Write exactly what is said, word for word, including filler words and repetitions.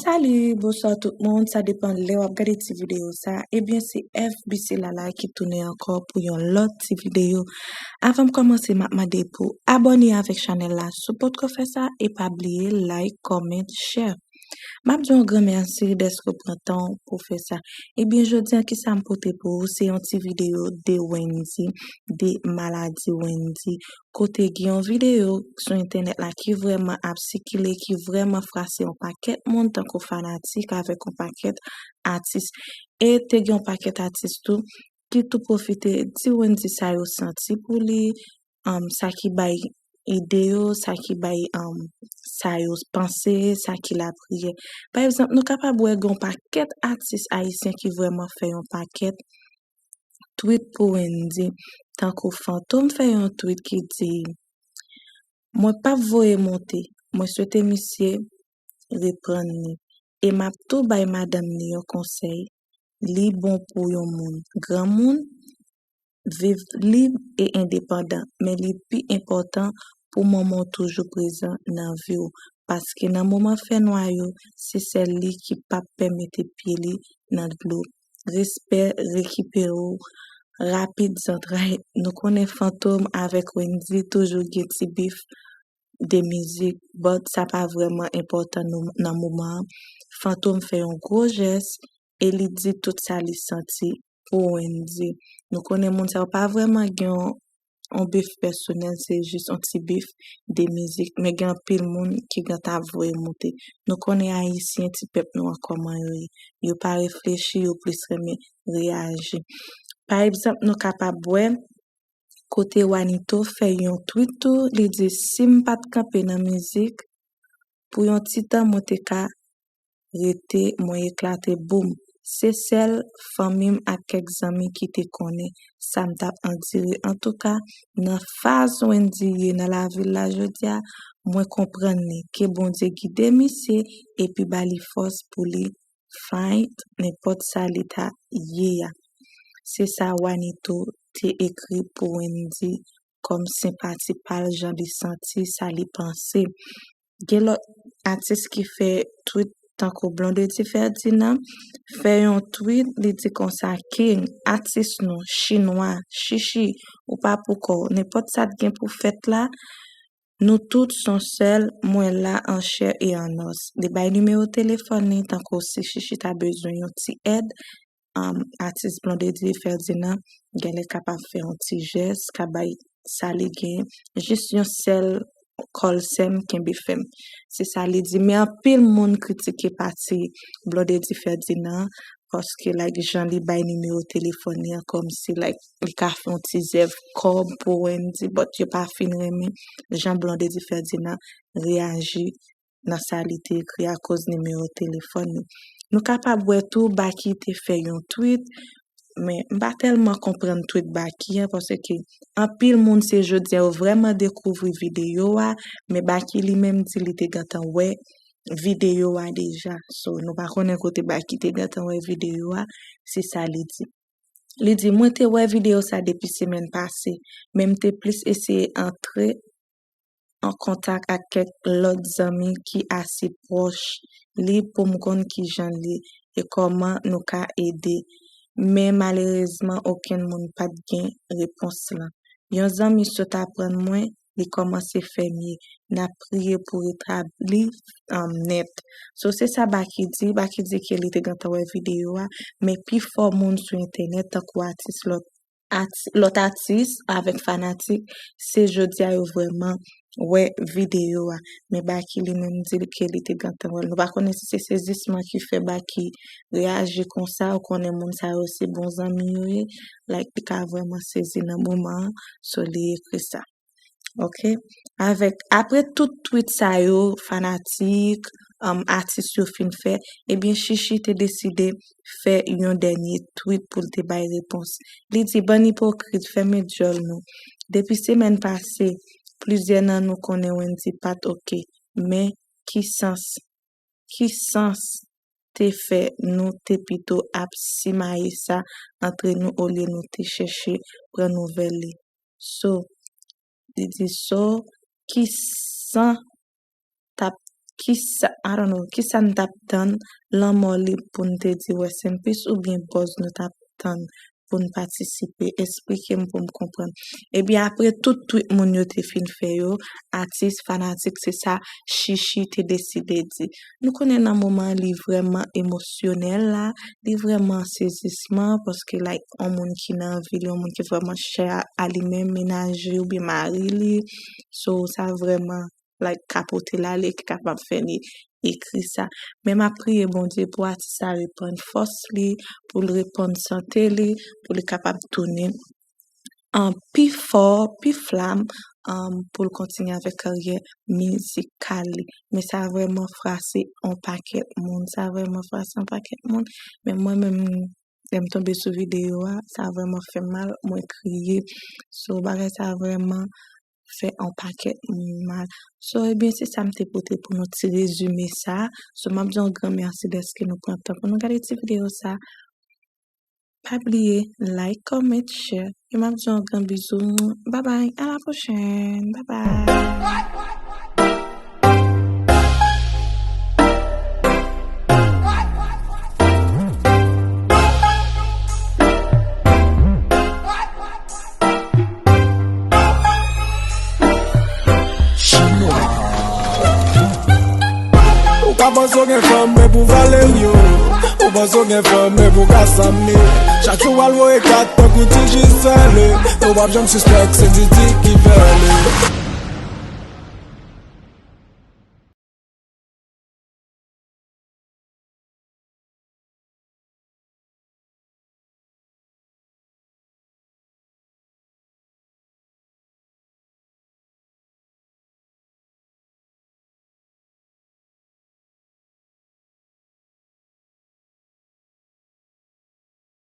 Salut, bonswa tout moun, sa depann lè w ap gade ti videyo sa. Ebyen, se F B C Lala ki tounen ankò pou yon lòt ti videyo. Avan m kòmanse, m ap mande pou abòne avèk chanèl la si w potko fè sa, e pa bliye like, comment, share. M ap di w yon gran mèsi dèske w pran tan w pou fè sa. Ebyen, jodi a, kisa m pote pou ou? Se yon ti videyo de Wendy, de maladi Wendy. Kote gen yon videyo sou entènèt la ki vrèman ap sikile, ki vrèman frase yon pakèt moun, tankou fanatik avèk yon pakèt atis. E te gen yon pakèt atis tou ki tou pwofite di Wendy sa yo santi pou li, um, sa ki bay ide yo, sa ki bay, um, sa yo panse, sa ki lapriyè. Pa egzanp, nou kapab wè gen yon pakèt atis ayisyen ki vrèman fè yon pakèt tweet pou Wendy. Tankou Fantom fè yon tweet ki di, "Mwen p ap voye monte, mwen swete misye reprann li. E m ap tou bay madanm li yon konsèy, li bon pou yon moun granmoun, viv lib e endepandan, men li pi enpòtan pou manman w toujou prezan nan vi w, paske nan moman fènwa yo, se sèl li ki p ap pè mete pye li nan dlo. Respè, rekipere w rapid zantray." Nou konnen Fantom avèk Wendy toujou gen ti bif de mizik, but sa pa vrèman enpòtan nou, nan moman an. Fantom fè yon gwo jès e li di tout sa li santi pou Wendy. Nou konnen moun sa yo pa vrèman gen yon, yon bif pèsonèl, se jis yon ti bif de mizik. Men gen anpil moun ki gentan ap voye monte. Nou konnen Ayisyen, ti pèp nou an, kòman yo ye. Yo pa reflechi, yo plis renmen reyaji. Pa egzanp, nou kapab wè kote Wanito fè yon tweet tou, li di, "Si m pa t kanpe nan mizik, pou yon ti tan mwen te ka rete, mwen eklate, boum. Se sèl fanmi m ak kèk zanmi ki te konnen sa m t ap andire." Antouka, nan faz Wendy ye nan lavi l la jodi a, mwen konprann li. Ke Bondye gide misye epi ba li fòs pou li fight nenpòt sa li ta ye a. Se sa Wanito te ekri pou Wendy kòm senpati pa l, jan li santi, sa li panse. Gen lòt atis ki fè tweet tankou Blondedy Ferdinand fè yon tweet, li di konsa, "King, atis nou, chinwa, chichi, ou pa pou kò w, nenpòt sa t gen pou fèt la, nou tout son sèl, mwen la an chè e an nòs." Li bay nimewo telefòn li, tankou si Chichi ta bezwen yon ti èd, um, atis Blondedy Ferdinand genlè kapab fè yon ti jès, ka bay sa li gen, jis yon sèl call sèm, kenbe fèm. Se sa li di. Men anpil moun kritike pati Blondedy Ferdinand, paske, like, jan li bay nimewo telefòn li an, kòmsi, like, li ka fè yon ti zèv kòb pou Wendy, but yo pa fin renmen jan Blondedy Ferdinand reyaji nan sa li te ekri akoz nimewo telefòn li. Nou kapab wè tou Baky te fè yon tweet, men m pa tèlman konprann tweet Baky an, paske anpil moun se jodi a yo vrèman dekouvri videyo a, men Baky li menm di li te gentan wè videyo a deja. So, nou pa konnen kote Baky te gentan wè videyo a, se sa li di. Li di, "Mwen te wè videyo sa depi semèn pase, men m te plis eseye antre an kontak ak kèk lòt zanmi ki ase pwòch li pou m konn kijan li e kòman nou ka ede. Men malerezman, okenn moun pa t gen repons lan. Yon zanmi sot aprann mwen li kòmanse fèmye. N ap priye pou retabli, um, nèt." So, se sa Baky di. Baky di ke li te gentan wè videyo a, men pifò moun sou entènèt, tankou atis, lòt ati-, lòt atis avèk fanatik, se jodi a yo vrèman wè videyo a. Men Baky li menm di ke li te gentan wè l. Nou pa konnen si se sezisman ki fè Baky reyaji konsa, ou konnen moun sa yo se bon zanmi yo ye, like, li ka vrèman sezi nan moman an, so li ekri sa. Ok? Avèk, apre tout tweet sa yo, fanatik, um, atis yo fin fè, ebyen, Chichi te deside fè yon dènye tweet pou l te bay repons. Li di, "Bann ipokrit, fèmen djòl nou. Depi semèn pase, plizyè nan nou konnen Wendy pa t ok. Men ki sans, ki sans te fè nou te pito ap simaye sa antre nou olye nou te chèche pran nouvèl li?" So, li di, "So, ki san t ap, kisa, I don't know, kisa n t ap tann, lanmò li pou n te di rest in peace oubyen buzz nou t ap tann pou n patisipe? Esplike m pou m konprann. Ebyen, apre tout tweet moun yo te fin fè yo, atis, fanatik, se sa Chichi te deside di. Nou konnen nan moman li vrèman emosyonèl la, li vrèman an sezisman, paske, like, yon moun ki nan vi li, yon moun ki vrèman chè a, a li menm, mennaj li oubyen mari li. So, sa vrèman, like, kapote l ale ki kapab fè li ekri sa. Men m ap priye Bondye pou atis sa reprann fòs li, pou l reprann sante li, pou li kapab tounen an pi fò, pi flam, um, pou l kontinye avèk karyè mizikal li. Men sa vrèman frase yon pakèt moun. Sa vrèman frase yon pakèt moun. Men mwen menm, lè m tonbe sou videyo a, sa vrèman fè m mal, mwen kriye. So, bagay sa vrèman fè yon pakèt moun mal. So, ebyen, se sa m te pote pou nou, ti rezime sa. So, m ap di yon gran mèsi dèske nou pran tan pou nou gade ti videyo sa. Pa bliye, like, comment, share. E m ap di yon gran bizou. Bye bye, à la prochaine. Bye bye. Ou ka panse w gen fanm, men pou Valerio. Ou panse w gen fanm, men pou Kasami. Chak jou w al voye kat tankou ti Gisèle. Ou p ap janm sispèk se Didi ki fè li.